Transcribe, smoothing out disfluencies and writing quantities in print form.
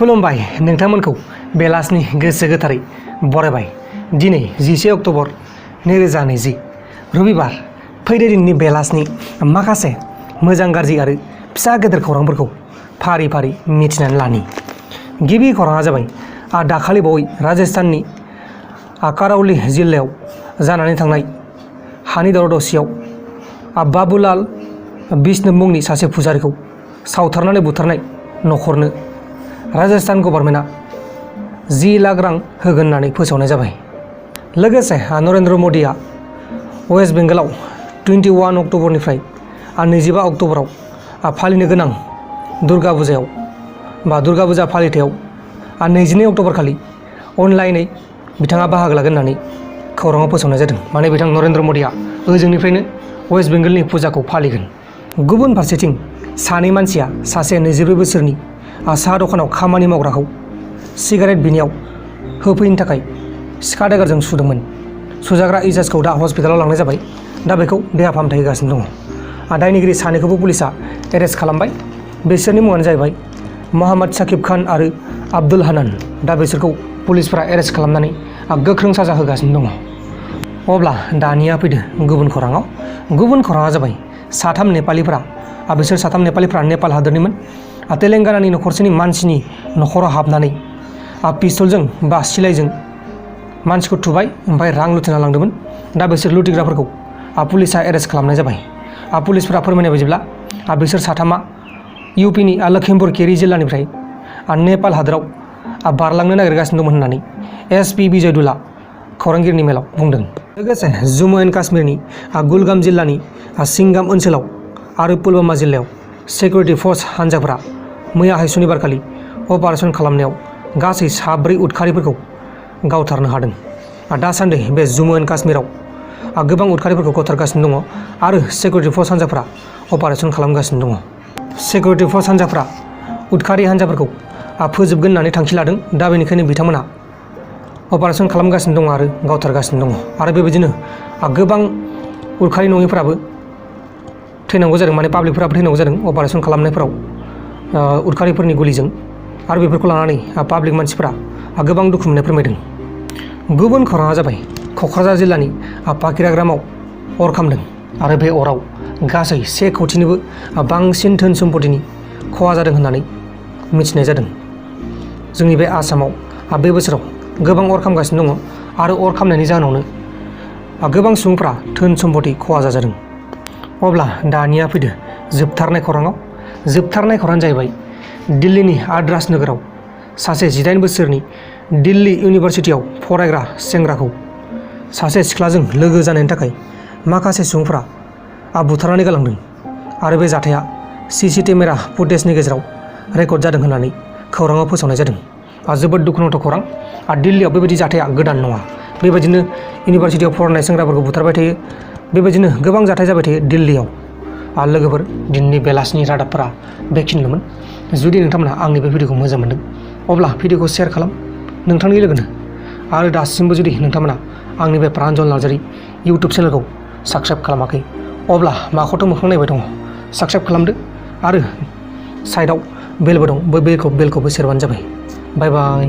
खुलुमबाय नोंथांमोनखौ बेलासिनि गोसो गोथारै बरायबाय। दिनै 11 अक्ट'बर 2020 रबिबार फैदो दिननि बेलासिनि माखासे मोजां गाज्रि आरो फिसा गेदेर खौरांफोरखौ फारि फारि मिथिनानै लानि। गिबि खौराङा जाबाय दाखालि बावै राजस्थाननि करावली जिल्लायाव जानानै थांनाय हानि दावराव दावसियाव बाबुलाल बिष्णु मुंनि सासे फुजारिखौ सावथारनानै बुथारनाय नखरनो राजस्थान गभर्नमेन्टआ 10 लाख रां होगोन होननानै फोसावनाय जाबाय। लोगोसे नरेन्द्र मदिया वेस्ट बेंगलाव 21 अक्ट'बरनिफ्राय 25 अक्ट'बराव फालिनो गोनां दुर्गा फुजा फालिथायाव 22 अक्ट'बर खालि अनलाइनै बिथाङा बाहागो लागोन होननानै खौराङाव फोसावनाय जादों। माने बिथां नरेन्द्र मदिया ओजोंनिफ्रायनो वेस्ट बेंगलनि फुजाखौ फालिगोन। गुबुन फारसेथिं सानै मानसिया सासे 24 बोसोरनि साहा दखानाव खामानि मावग्राखौ सिगारेट बिनायाव होफैनो थाखाय सिखा दागारजों सुदोंमोन। सुजाग्रा इजाजखौ दा हस्पिटालाव लांनाय जाबाय। दा बेखौ देहा फाहामथाय होगासिनो दङ। दायनिगिरि सानैखौबो पुलिसा एरेस्ट खालामबाय। बिसोरनि मुङानो जाहैबाय मोहम्मद साकिब खान आरो आब्दुल हानान। दा बिसोरखौ पुलिसफोरा एरेस्ट खालामनानै गोख्रों साजा होगासिनो दङ। अब्ला दानिया फैदो गुबुन खौराङाव। गुबुन खौराङा जाबाय बिसोर साथाम नेपालिफ्रा नेपाल हादोरनिमोन। तेलेंगानानि नखरसेनि मानसिनि नखराव हाबनानै पिस्तलजों बा सिलाइजों मानसिखौ थुबाय, ओमफ्राय रां लुथिना लांदोंमोन। दा बिसोर लुथिग्राफोरखौ पुलिसा एरेस्ट खालामनाय जाबाय। पुलिसफोरा फोरमायनाय बायदिब्ला बिसोर साथामा इउपिनि लखिमपुर केरि जिल्लानिफ्राय नेपाल हादोराव बारलांनो नागिरगासिनो दंमोन होननानै एसपि बिजयदुला खौरांगिरिनि मेलाव बुंदों। लोगोसे जम्मु एन्ड काश्मीरनि कुलगाम जिल्लानि सिंगाम ओनसोलाव आरो पुलवामा जिल्लायाव सिकिउरिटि फर्स हान्जाफोरा मैयाहाय सुनिबारखालि अपारेशन खालामनायाव गासै 7 उदखारिफोरखौ गावथारनो हादों। दासान्दि बे जम्मु एन्ड काश्मीराव गोबां उदखारिफोरखौ गावथारगासिनो दङ आरो सिकिउरिटि फर्स हान्जाफोरा अपारेशन खालामगासिनो दङ। सिकिउरिटि फर्स हान्जाफोरा उदखारि हान्जाफोरखौ फोजोबगोन होननानै थांखि लादों। दा बेनिखायनो बिथांमोना अपारेशन खालामगासिनो दङ आरो गावथारगासिनो दङ। आरो बेबायदिनो गोबां उदखारि नङिफोराबो थैनांगौ जादों, माने पाब्लिकफोराबो थैनांगौ जादों अपारेशन खालामनायफोराव उदखारिफोरनि गुलिजों। आरो बेफोरखौ लानानै पाब्लिक मानसिफोरा गोबां दुखु मोननाय फोरमायदों। गुबुन खौराङा जाबाय क'क्राझार जिल्लानि पाकिराग्रामाव अर खामदों आरो बे अराव गासै 1 कौटिनिबो बांसिन धोन सम्पतिनि खहा जादों होननानै मिथिनाय जादों। जोंनि बे आसामाव बे बोसोराव गोबां अर खामगासिनो दङ आरो अर खामनायनि जाहोनावनो गोबां सुबुंफ्रा धोन सम्पति खहा जादों। अब्ला दानिया फैदो जोबथारनाय खौराङाव। जोबथारनाय खौराङानो जाहैबाय दिल्लीनि आद्रास नोगोराव सासे 18 बोसोरनि दिल्ली इउनिभार्सिटियाव फरायग्रा सेंग्राखौ सासे सिख्लाजों लोगो जानायनि थाखाय माखासे सुबुंफ्रा बुथारनानै गालांदों आरो बे जाथाया CCTV केमेरा फुटेजनि गेजेराव रेकर्ड जादों होननानै खौराङाव फोसावनाय जादों। जोबोद दुखुनांथाव खौरां। दिल्लीयाव बेबायदि जाथाया गोदान नङा। बेबायदिनो इउनिभार्सिटियाव फरायनाय सेंग्राफोरखौ बुथारबाय थायो। बेबायदिनो गोबां जाथाय जाबाय थायो दिल्लीयाव। लोगोफोर, दिनैनि बेलासिनि रादाबफोरा बेखिनिल'मोन। जुदि नोंथांमोनहा आंनि बे भिडिअखौ मोजां मोनदों अब्ला भिडिअखौ शेयार खालाम नोंथांनि लोगोनो। आरो दासिमबो जुदि नोंथांमोना आंनि बे प्रान्जल नार्जारि इउटुब चेनेलखौ साबस्क्राइब खालामाखै अब्ला माखौथ' मोखां नायबाय दङ, साबस्क्राइब खालामदो आरो साइडआव बेलबो दं, बै बेलखौबो सेरबानो जाबाय। बाय बाय।